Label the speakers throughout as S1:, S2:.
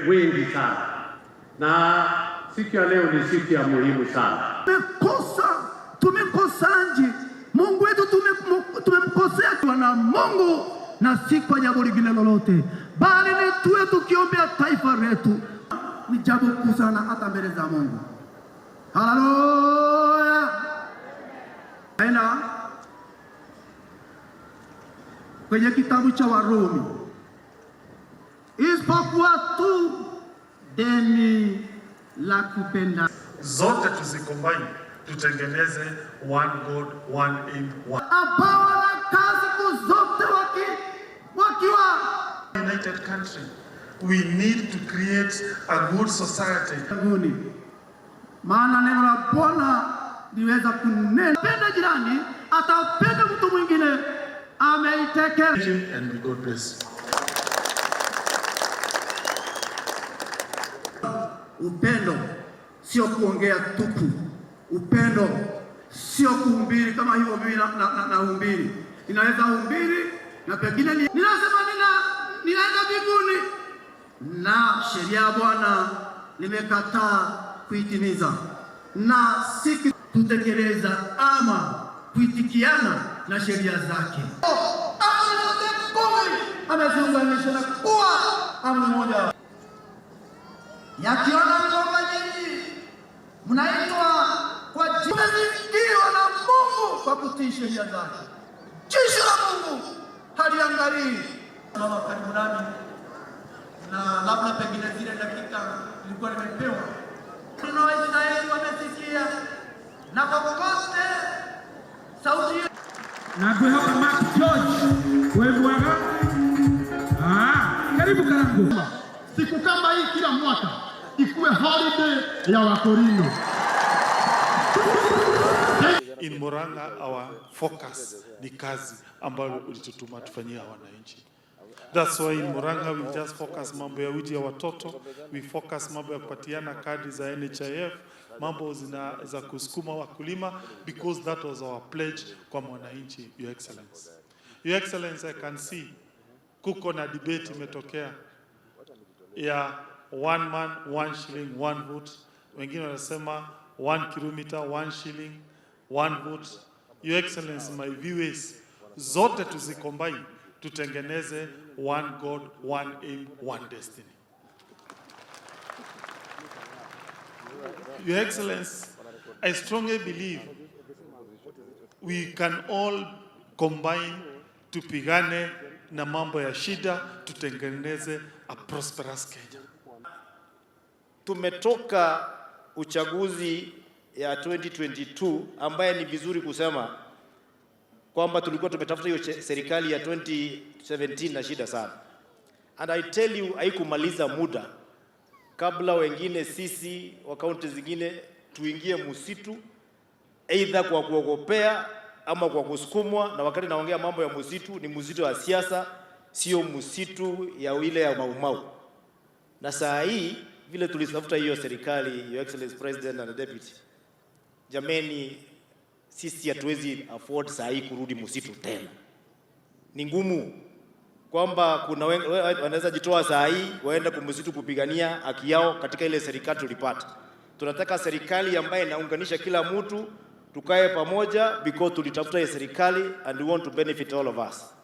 S1: Wengi sana na siku ya leo ni siku ya muhimu sana.
S2: Tumekosa, tumekosanji Mungu wetu, tumemkosea na Mungu na si kwa jambo lingine lolote, bali ni tuwe tukiombea taifa letu. Ni jambo kuu sana hata mbele za Mungu. Haleluya! Aina kwenye kitabu cha Warumi, isipokuwa tu deni la kupenda
S3: zote tuzicombine, tutengeneze one God, one aim, one
S2: ambao wana kazi zote wakiwa
S3: united country. We need to create a good society.
S2: Mbinguni. Maana neno la Bwana liweza kunena. Penda jirani, atapenda mtu mwingine ameitekela.
S3: And may God bless you.
S2: Upendo sio kuongea tupu. Upendo sio kuhubiri kama hivyo mimi na hubiri. Ninaweza hubiri na pengine ninasema ninaenda mbinguni na sheria ya Bwana nimekataa kuitimiza, na si kutekeleza ama kuitikiana na sheria zake. Amri zote kumi ameziunganisha na kuwa amri moja. Yakiona kwamba nyinyi mnaitwa kwa mmezingirwa na Mungu kwa kutii sheria zake. Jeshi la Mungu haliangalii. Mama karibu nami na labda pengine zile dakika nilikuwa nimepewa. Na Waisraeli wamesikia na kwa kokote sauti
S4: na ngwihoka Mark George wĩ mwega. Karibu Karangu.
S5: Siku kama hii kila mwaka ikuwe holiday ya Wakorino.
S3: In Murang'a, our focus ni kazi ambayo ulitutuma tufanyie wananchi. That's why in Murang'a we just focus mambo ya wiji ya watoto, we focus mambo ya kupatiana kadi za NHIF, mambo za kusukuma wakulima, because that was our pledge kwa mwananchi, Your Excellency. Your Excellency, I can see kuko na debate imetokea ya one man, one shilling, one vote. Wengine wanasema 1 kilometer, 1 shilling, one vote. Your Excellency, my view is zote tuzicombine, tutengeneze one God, one aim, one destiny. Your Excellency, I strongly believe we can all combine, tupigane na mambo ya shida, tutengeneze a prosperous Kenya.
S6: Tumetoka uchaguzi ya 2022 ambaye ni vizuri kusema kwamba tulikuwa tumetafuta hiyo serikali ya 2017 na shida sana. And I tell you, haikumaliza muda kabla wengine sisi wa kaunti zingine tuingie msitu, either kwa kuogopea ama kwa kusukumwa. Na wakati naongea mambo ya msitu, ni msitu wa siasa, sio msitu ya ile ya Maumau. Na saa hii vile tulitafuta hiyo serikali, Your Excellency President and Deputy, jameni, sisi hatuwezi afford saa hii kurudi msitu tena. Ni ngumu kwamba kuna wanaweza jitoa saa hii waende kumsitu kupigania haki yao katika ile serikali tulipata. Tunataka serikali ambaye inaunganisha kila mtu, tukae pamoja because tulitafuta hii serikali and we want to benefit all of us.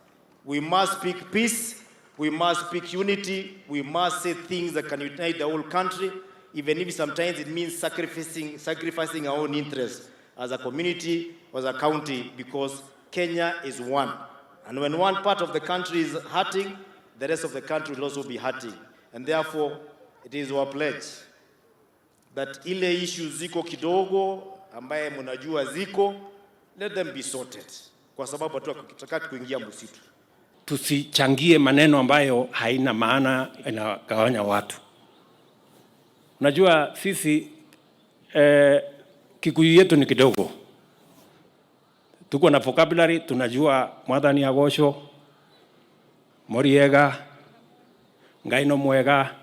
S6: We must speak peace, we must speak unity, we must say things that can unite the whole country, even if sometimes it means sacrificing our own interests as a community or as a county, because Kenya is one. And when one part of the country is hurting, the rest of the country will also be hurting. And therefore, it is our pledge that ile issue ziko kidogo ambaye mnajua ziko, let them be sorted, kwa sababu hatutaki kuingia msitu.
S7: Tusichangie maneno ambayo haina maana, inagawanya watu. Unajua sisi Kikuyu yetu ni kidogo, tuko na vocabulary, tunajua Mwathani agocwo, moriega, Ngai no mwega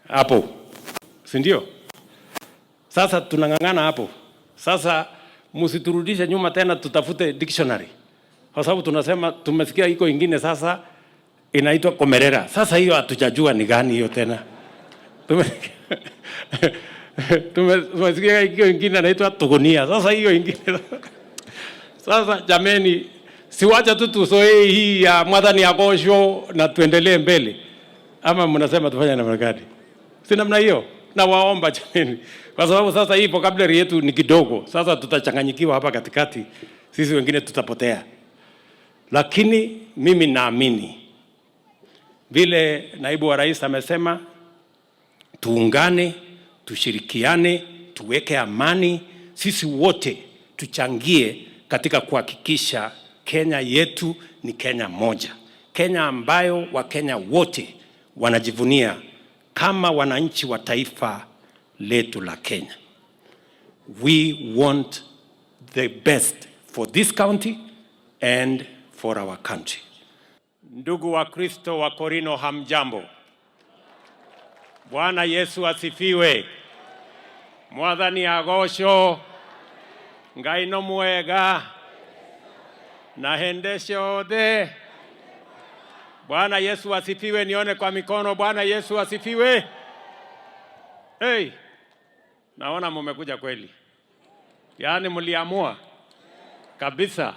S7: hapo, si ndio? Sasa tunang'ang'ana hapo. Sasa msiturudishe nyuma tena, tutafute dictionary kwa sababu tunasema tumesikia iko ingine sasa inaitwa komerera. Sasa hiyo hatujajua ni gani hiyo tena. Tumesikia iko ingine inaitwa tugunia. Sasa hiyo ingine sasa, jameni, siwacha tu tuzoee hii ya Mwathani agocwo na tuendelee mbele, ama mnasema tufanye namna gani? Si namna hiyo? Nawaomba jameni, kwa sababu sasa hii vocabulary yetu ni kidogo. Sasa tutachanganyikiwa hapa katikati, sisi wengine tutapotea. Lakini mimi naamini vile naibu wa rais amesema, tuungane, tushirikiane, tuweke amani, sisi wote tuchangie katika kuhakikisha Kenya yetu ni Kenya moja, Kenya ambayo Wakenya wote wanajivunia kama wananchi wa taifa letu la Kenya. We want the best for this county and for our country. Ndugu wa Kristo wa Korino, hamjambo. Bwana Yesu asifiwe. Mwathani agocwo, Ngai no mwega na hĩndĩ ciothe. Bwana Yesu asifiwe. Nione kwa mikono. Bwana Yesu asifiwe. Hey, naona mumekuja kweli, yaani mliamua kabisa.